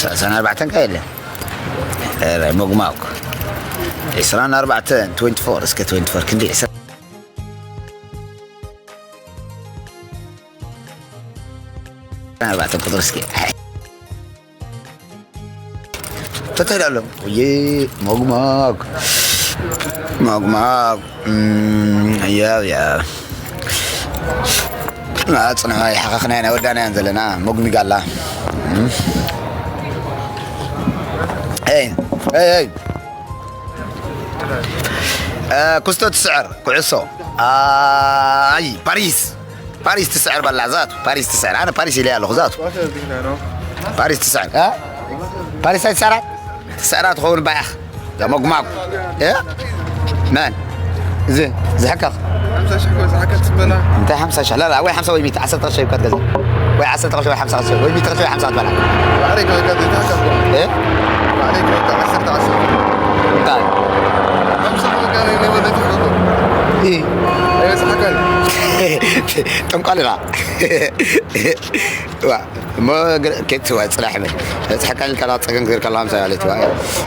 ሰላሳን ኣርባዕተን ከ የለን። ኧረ፣ ሞግማግ። ዒስራን ኣርባዕተን፣ ትዌንቲ ፎር፣ እስከ ትዌንቲ ፎር ክንደይ? ዒስራን ኣርባዕተን ቁጽሪ እስኪ። ተተል ኣሎ። ውይ፣ ሞግማግ። ሞግማግ። እም፣ ያው፣ ያው። ና፣ ጽንሖ ይሓኻኽና ኢና፣ ወዳና ኢና ዘለና። ሞግሚግ ኣላ። እም። ኤይ፣ ኤይ፣ ኤይ። እ፣ ኩስቶ ትስዕር፣ ኩዕሶ። ኣይ፣ ፓሪስ። ፓሪስ ትስዕር በላ፣ ዛቱ። ፓሪስ ትስዕር። ኣነ ፓሪስ ኢለ ኣለኹ፣ ዛቱ። ፓሪስ ትስዕር። እ? ፓሪስ ኣይትስዕራ? ትስዕራ ትኸውን ባያኽ። ሞግማግ። እ? መን? እዚ ዝሕከኽ። ሓምሳ ሽሕ እኮ ዝሓከት ዝበላ። እንታይ ሓምሳ ሽሕ? ላላ፣ ወይ ሓምሳ ወይ ሚእቲ፣ ዓሰርተ ቅርሺ ይብካ ትገዝእ። ወይ ዓሰርተ ቅርሺ ወይ ሓምሳ ቅርሺ ወይ ሚእቲ ቅርሺ ወይ ሓምሳ ትበላ። ባዕለይ ክበካ ዘይትሓከት እኮ። እ? ባዕለይ ክበካ ዓሰርተ ዓሰርተ። እንታይ? ሓምሳ ክበካ ናይ፣ ናይ ወለድ ትሕከት እኮ። እ? ኣይበጽሓካን። ጠንቋልና። ዋ፣ እሞ ገ-፣ ኬት ዋ፣ ጽናሕ በል። በጽሓካ ኢልካ ናብ ጸገም ክብል ከለኻ ምሳይ ማለት ዋ።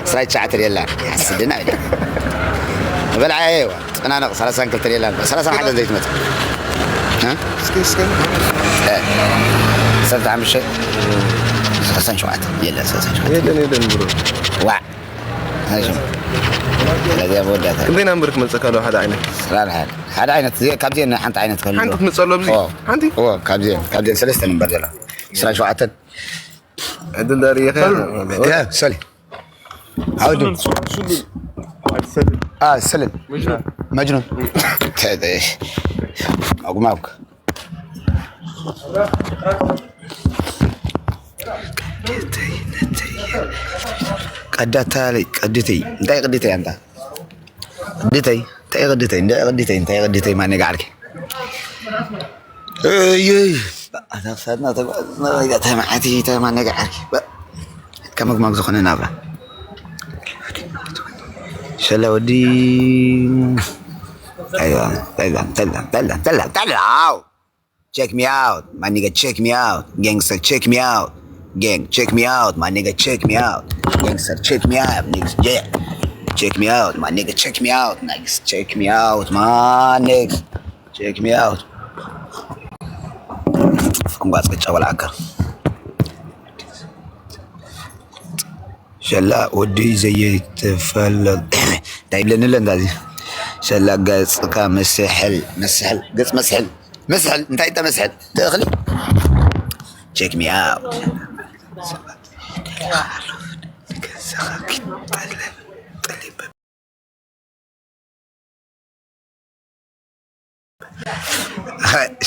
ዕስራን ትሽዓተን የላን። ያስድና ኢለ። በል ዓየ ዋ፣ ጽናነቕ፣ ሰላሳን ክልተን የላን። ሰላሳን ሓደን ዘይትመጽእ። እ? እስኪ፣ እስኪ። እ። ዓሰርተ ሓሙሽተ፣ ሰላሳን ሸውዓተን የለን፣ ሰላሳን ሸውዓተን። የለን፣ የለን ብሮ። ዋ። ኣይዞም። ስለዚኣ መወዳእታ። ክንደይ ናምበር ክመጸካ ኣለዎ ሓደ ዓይነት? ስራ ሓደ። ሓደ ዓይነት፣ እዚ፣ ካብዚአን ሓንቲ ዓይነት ከሎ። ሓንቲ ትመጸሎ ኣብዚ? ኦ። ሓንቲ? ኦ፣ ካብዚአን፣ ካብዚአን ሰለስተ ነምበር ዘላ። ዕስራን ሸውዓተን። ዕድል ዳር እየ። ያ፣ ሰሊ። ዓውዱ። ሱሉል፣ ሱሉል። አ፣ ሰሊ። መጅኑን። መጅኑን። ተ-፣ ተ-፣ ማጉ፣ ማጉ። ቀዳታ ለይ፣ ቀድተይ። እንታይ ቀድተይ ኣንታ? ቀድተይ፣ እንታይ ቀድተይ? እንታይ ቀድተይ? እንታይ ቀድተይ? ማን ነጋ ዓርኪ? እይ፣ እይ። ኣታ ክሳድና ተጓዕዝና፣ እንታይ መዓት እዩ? እንታይ ማን ነጋ ዓርኪ? በ-፣ ከመግማግ ዝኾነ ናብራ። ሸላ ወዲ። ኣይዋ፣ ኣይዋ፣ ተላ፣ ተላ፣ ተላ፣ ተላ፣ ኣው። Check me out, my nigga, check me out. Gangster, check me out. Gang, check me out, my nigga, check me out. Gangster, check me out, niggas, yeah. Check me out, my nigga, check me out. Niggas, check me out, my niggas. Check me out. ቋንቋ ጽቅጫ ወላ ዓከር። ሸላ ወዲ ዘየተፈለጥ። እንታይ ይብለኒ ኣሎ እንዳ እዚ? ሸላ ገጽካ መስሕል፣ መስሕል፣ ገጽ መስሕል፣ መስሕል፣ እንታይ እንተ መስሕል? ትእኽሊ? Check me out። ገዛኻ ኪድ ጠለብ፣ ጠለብ።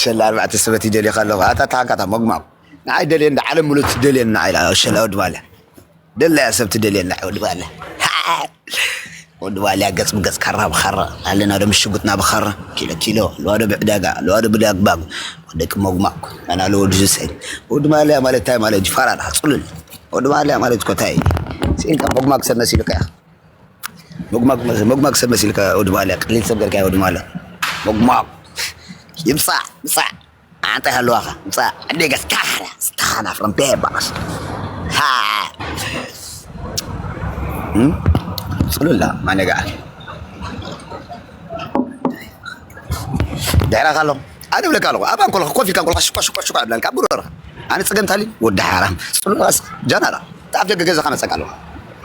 ሸላ ኣርባዕተ ሰበት ይደልየካ ኣለኹ። ኣታ ተሃንካታ ሞግማም። ንዓይ ደልየ እንዳ ዓለም ሙሉእ ትደልየኒ ንዓይ ኢላ ሸላ ወዲ ባለ። ደላያ ሰብ ትደልየኒ ንዓይ ወዲ ባለ። ወዲ ባልያ ገጽ ብገጽ ካራ ብኻራ ኣለና ዶ ምሽጉጥና ብኻራ ኪሎ ኪሎ ኣለዋ ዶ ብዕዳጋ ኣለዋ ዶ ብዳግባግ ደቂ ሞግማግ መን ኣሎ ወዲ ዝሰኝ ወዲ ማልያ ማለት እንታይ ማለት እዩ? ፋራ ድኻ ጽሉል ወዲ ማልያ ማለት እኮ እንታይ እዩ? ስኢንካ ሞግማግ ሰብ መሲልካ ኢኻ። ሞግማግ መስ-፣ ሞግማግ ሰብ መሲልካ ወዲ ማልያ፣ ቀሊል ሰብ ገርካ ወዲ ማልያ። ሞግማግ። ይምጻእ፣ ምጻእ። ኣንተ ሃለዋኻ፣ ምጻእ። ዕዴ ገስ ካሕራ፣ ስታና ፍሮም ቤባስ። ሃ። እም? ጽሉላ፣ ማነጋ። ድሕራኻ ኣሎ። ኣነ እብለካ ኣለኹ፣ ኣብ ኣንኮልካ ኮፍ ኢልካ እንኮልካ ሽኳ፣ ሽኳ፣ ሽኳ እብለልካ፣ ኣብ ጉሮሮኻ። ኣነ ጸገም ታሊ፣ ወዲ ሓራም። ጽሉላ፣ ጃናራ። ኣብ ደገ ገዛኻ መጸካ ኣለኹ።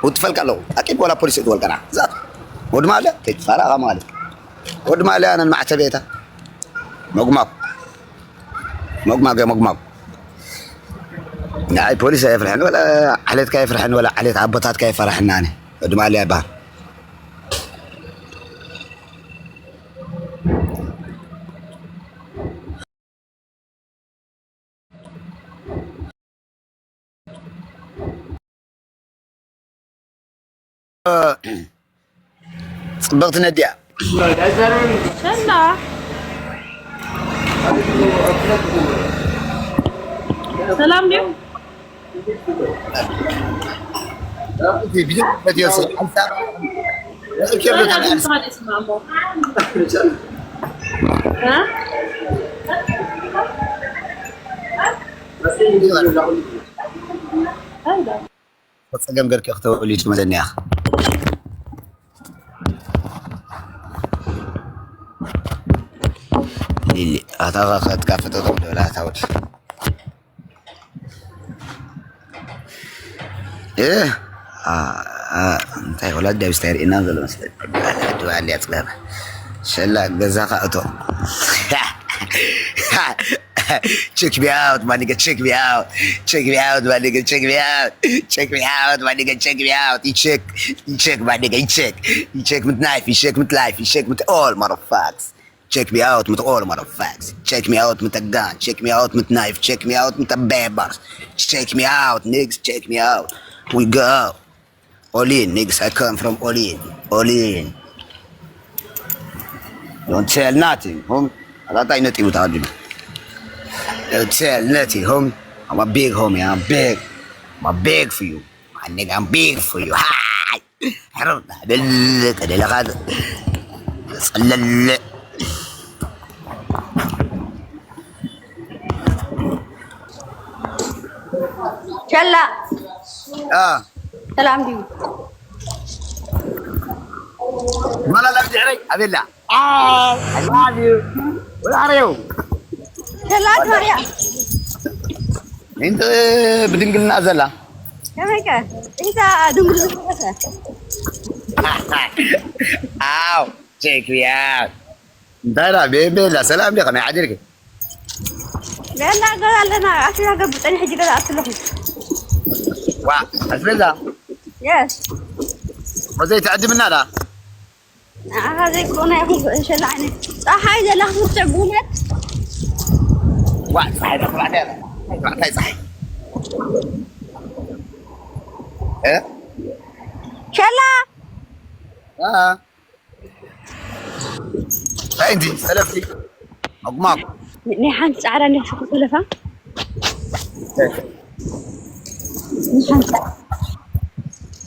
ውጥፈልካ ኣለኹ። ኣቂብ ወላ ፖሊስ እትወልቀና። ዛት። ወዲ ማለ፣ ከይትፋራ ማለት። ወዲ ማለ ኣነን ማዕተቤታ። መጉማብ። መጉማገ መጉማብ። ንዓይ ፖሊስ ኣየፍርሐኒ፣ ወላ ዓሌትካ ኣየፍርሐኒ፣ ወላ ዓሌት ኣቦታትካ ኣየፈርሐኒ ኣነ። ወዲ ማለ ይበሃል። ጽብቕቲ ነድያ። ሰላ። ሰላም ድዩ? እ? ጸገም ገርኪ ክተወልዩ ትመለኒ ኢኻ። ሊሊ ኣታ ኸትካ ፍጥጥ ደላ ታውድ እ እንታይ ወላዲ ኣብ ስታይ ርኢና ዘሎ መስለኒ። ድባል ያጽጋብ ሸላ ገዛኻ እቶ። Check me out, my nigga, check me out. Check me out, my nigga, check me out. Check me out, my nigga, check me out. You check, you check, my nigga, you check. You check with knife, you check with life, you check with all motherfuckers. Check me out with all motherfuckers. Check me out with a gun. Check me out with knife. Check me out with a bad box. Check me out, niggas. Check me out. We go. All in, niggas. I come from all in. All in. Don't tell nothing, home. I got I nothing with you. Don't tell nothing, home. I'm a big homie. I'm big. I'm a big for you. My nigga, I'm big for you. Hi. ሕርብ በል ተደለኻ ጸለለ። ሸላ አ ሰላም ድዩ? ማላ ላብ ድሕረይ ኣቤላ። I love you. Where are you? ሸላ ማርያ እንተ ብድንግልና ዘላ ከመይከ እንታ ድንግል ዝፈሰ ኣው ቼክ ያ እንታይ ዳ ቤላ ሰላም ዲኻ ናይ ዓዲልክ ገና ገዛ ኣለና ኣስቤዛ ገብር ጸኒ ሕጂ ገዛ ኣትለኹ ዋ ኣስቤዛ የስ ወዘይ ትዕድምና ዳ ንዓኻ ዘይኮነ ይኹን ሸላ ዓይነት ፀሓይ ዘላ ክትብትዕ ብእውነት ዋ ፀሓይ ዳ ተባዕታይ ተባዕታይ ፀሓይ እ ሸላ አ እንታይ እንዲ ሰለፍቲ መጉማጉ ናይ ሓንቲ ፃዕዳ እንዲ ሽኩር ተለፋ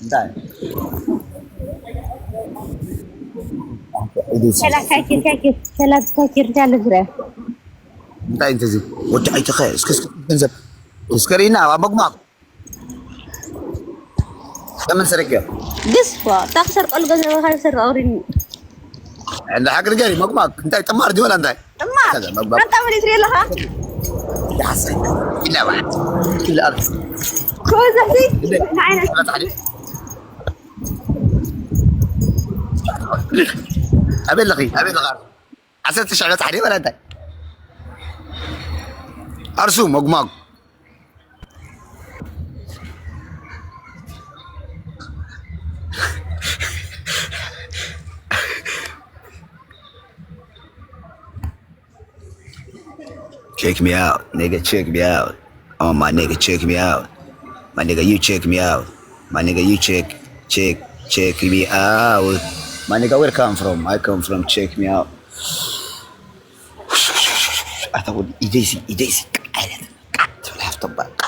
እንታይ ሸላ ካኪር ካኪር ሸላ ካኪር እንዳለ ዝረአ እንታይ እንተዚ ወዲ ኣይተኸ እስከ እስከ ገንዘብ እስከ ርኢና ኣብ መጉማጉ ከመን ሰረቀ ግስ ዋ ታክሰር ቀልገ ዘበኻ ይሰርቀ ኣውሪኒ እንደ ሓቂ ንገሪ መጉማግ እንታይ ጥማር ድዩ ወላ እንታይ እማ ኣንታ መሊት ኣለኻ ይሓሰይ ኢላ ባ ኢላ ኣብ ከወዘሕቲ ንዓይነት ኣበይ ኣለኺ ኣበይ ኣለኻ ዓሰርተ ሽሕ በፅሓ ድዩ ወላ እንታይ ኣርሱ መጉማግ Check me out, nigga, check me out. Oh my nigga, check me out. My nigga, you check me out. My nigga, you check, check, check me out. My nigga, where come from? I come from, check me out. ኣታ ወዲ ኢደይሲ ኢደይሲ ቃለት ቃት ብላ ሃፍቶ በቃ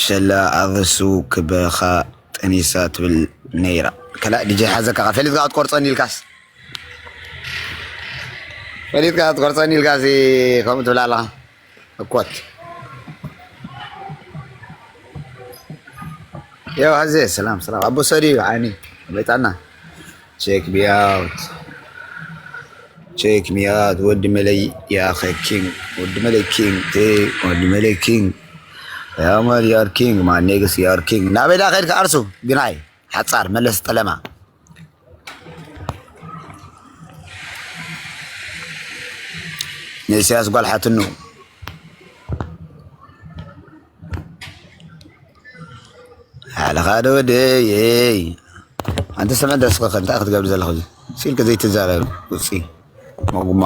ሸላ ኣበሱ ክበኻ ጠኒሳ ትብል ነይራ። ከላእ ዲጀይ ሓዘካ ፈሊጥካ ክትቆርፀኒ ኢልካስ ፈሊጥካ ክትቆርፀኒ ኢልካሲ ከምኡ ትብል ኣለኻ እኮት ያው ሀዜ ሰላም ሰላም ኣቦ ሰዲ ዓይኒ መጣና Check me out. Check me out. ወዲ መለይ ያኸ ኪንግ ወዲ መለይ ኪንግ እ ወዲ መለይ ኪንግ ያመል ያር ኪንግ ማን ኔግስ ያር ኪንግ ናበይ ዳ ከድካ ኣርሱ ግናይ ሓጻር መለስ ጠለማ ንእስያስ ጓል ሓትኑ ሓለኻ ዶ ደየይ ኣንተ ሰመ ደስኸኸ እንታይ ክትገብር ዘለኹ እዚ ስኢልከ ዘይትዛረብ ውፂ መጉማ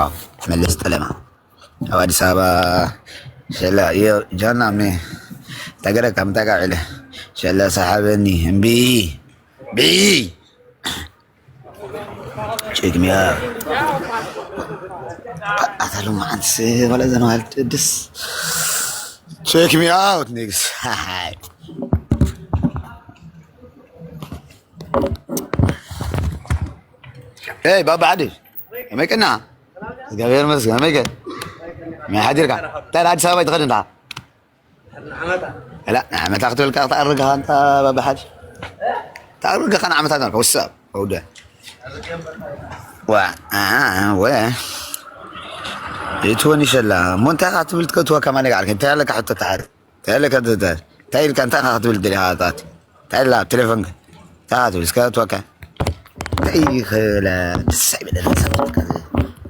መለስ ጠለማ ኣብ ኣዲስ ኣበባ ሸላ ዮ ጃና ሜ ተገረካ ምታቃ ዕለ ሸላ ሰሓበኒ እምቢ ቢ Check me out. ኣታ ሎማዓንትስ ወላ ዘነዋል ደስ Check me out niggas. Hey ባባ ዓዲ ከመይ ቀና እግዚኣብሔር ይመስገን። ከመይ ከ? መይ ሓዲርካ? እንታይ ኣዲስ ኣበባ ይትኸድ እንዳ? ላ ንዓመታ ክትብል ከኣ ክትኣርግ ኢኻ ኣንታ ባባ ሓጂ። ክትኣርግ ኢኻ ንዓመታ ጋር ወሳብ ወደ። ዋ፣ አ፣ ወ። ይትወን ይሸላ። እሞ እንታይ ኢኻ ትብል ትከትወካ ማን ጋር? እንታይ ኣለካ ሕቶ ተሓር? እንታይ ኢልካ ትተ-፣ እንታይ ኢልካ እንታይ ኢኻ ክትብል ደሊኻ ኣታት? እንታይ ኢላ ኣብ ቴሌፎንካ? እንታይ ኢኻ ትብል? እስከ ኣትወካ። እንታይ ይኽእለ? ደስ ኣይብለኒ ሰብ ኢልካ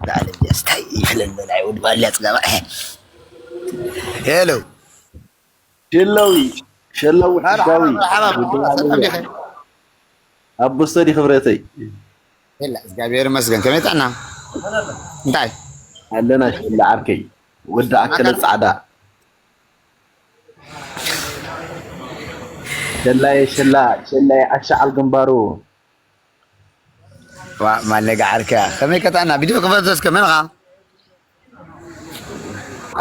ላዕሊ እያስ እንታይ ይኽእለኒ? ናይ ወዲ ባልያ ጽጋባ። ሄሎ። ሸለዊ፣ ሸለዊ መርሓባ፣ ሕጋዊ። መርሓባ፣ መርሓባ፣ ሰላም ዲኻ? ኣቦ ስተዲ ክብረተይ። የላ፣ እግዚኣብሔር ይመስገን። ከመይ ጥዕና? እንታይ? ኣለና ሸላ ዓርከይ። ወዲ ኣከለ ኣካል ጻዕዳ። ሸላየ፣ ሸላ፣ ሸላየ፣ ኣሻዓል ግንባሩ። ዋ፣ ማለጋ ዓርከያ። ከመይ ከጣና? ቪድዮ ክፈት እስከ፣ መን ኢኻ?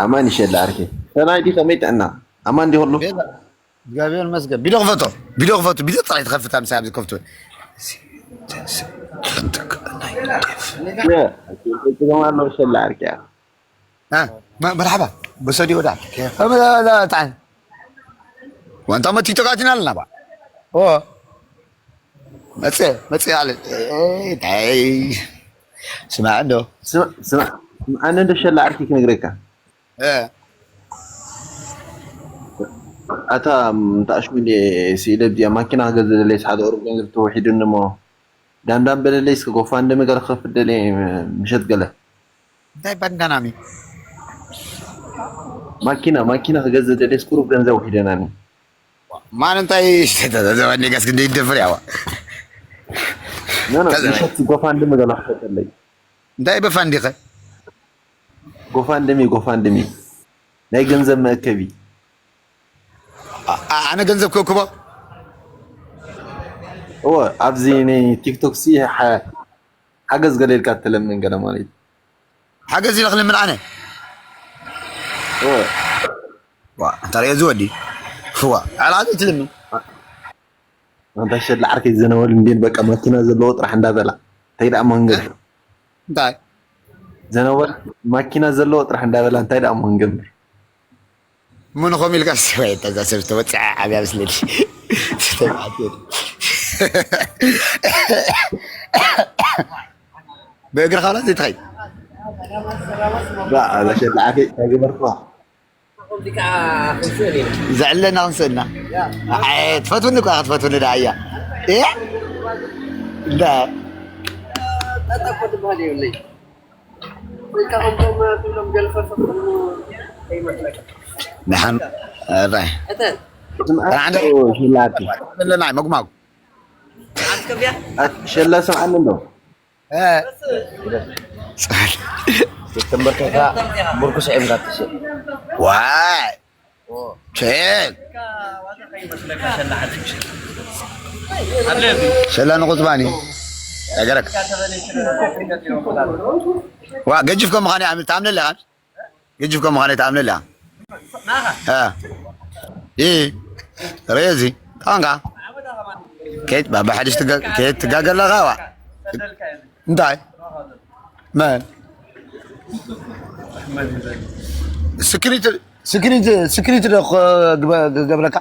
ኣማን ይሸላ ዓርከይ። ሰናይ ዲ ከመይ ጥዕና? ኣማን ዲ ኩሉ? ቤዛ፣ እግዚኣብሔር ይመስገን። ቪድዮ ክፈቶ። ቪድዮ ክፈቶ። ቪድዮ ጥራይ ትኸፍት፣ ኣምሳ ኣብዚ ከፍቶ። የ፣ ጽገም ኣሎ ሸላ ዓርከያ። እ፣ መ-፣ መርሓባ። በሰዲ ወዳ። ኬፍ። እ፣ መ-፣ ላ-፣ ጣን። ዋንታ መ ቲክቶክ ኣቲና ኣለና ባ። ኦ። መጽ-፣ መጽ ኣለ። እ፣ ታይ። ስማዕ እንዶ። ስማ-፣ ስማ-፣ ስምዓኒ እንዶ ሸላ ዓርኪ ክነግረካ። እ። ኣታ፣ ም፣ ታሽሙ እንዴ ስኢለ ብዚኣ ማኪና ክገዝእ ደለይስ ሓደ ቁሩብ ገንዘብ ተወሒዱኒ እሞ ዳንዳን በለለይ እስከ ጎፋንድሚ ገለ ክኸፍት ደልየ ምሸት ገለ። እንታይ ባንዳናሚ? ማኪና፣ ማኪና ክገዝእ ደልየ እስከ ቁሩብ ገንዘብ ውሒደናኒ። ማን እንታይ ዘበኒ ጋስ ክንደይ ይደፍር ያዋ። ኖ፣ ኖ፣ ተዘበኒ። ምሸት ጎፋንድሚ ገለ ክኸፍት ደለይ። እንታይ በፋንዲኸ? ጎፋንድሚ፣ ጎፋንድሚ። ናይ ገንዘብ መእከቢ። ኣ-፣ ኣ-፣ ኣነ ገንዘብ ክእክቦ? እወ፣ ኣብዚ ናይ ቲክቶክ ሲ ሓ-፣ ሓገዝ ገለ ኢልካ ትለምን ገለ ማለት እዩ። ሓገዝ ኢለ ክልምን ኣነ? እወ። ዋ፣ እንታይ ርኦ እዚ ወዲ? ዋ፣ ኣላ ዘይትልምን። ኣንታ ሸላ ዓርከይ ዘነወል እንዴን በቃ ማኪና ዘለዎ ጥራሕ እንዳበላ። እንታይ ደኣ መንገድ? እንታይ? ዘነወል ማኪና ዘለዎ ጥራሕ እንዳበላ እንታይ ደኣ መንገድ? ምን ኾም ኢልካ ሰብኣይ እታ እዛ ሰብ ዝተወፅዐ ዓብያ ምስለኒ። ብእግርኻ ወላ ዘይትኸይድ? ባ፣ ኣዛ ሸላ ዓርከይ እንታይ ገበርኩዋ? ዘዕለና ክንስእና። ኣይ፣ ትፈትውኒ እኮ ክትፈትውኒ ደኣ እያ። እየ? እንዳ ደሓን፣ ኣራይ። ስምዓት ኣለና፣ መጉማጉ። ሸላ ስምዓኒ እንዶ። እ። ተንበርከኻ ምርኩስ ዒምካ ትስእ። ዋይ። ቼክ። ሸላ ንቁጽባኒ። ነገረክ። ዋ፣ ገጅፍ ከም ምዃኑ ይኣምን፣ ትኣምነለይ፣ ኻን? ገጅፍ ከም ምዃኑ ትኣምነለይ፣ ኣ? እ። እ። ሬዚ፣ ታንካ። ኬት፣ ባባ ሓድሽ ትጋ-፣ ኬት ትጋገለኻ፣ ዋ? እንታይ? መን? ስክሪት፣ ስክሪት፣ ስክሪት ዶ ክገ-፣ ክገብረካ?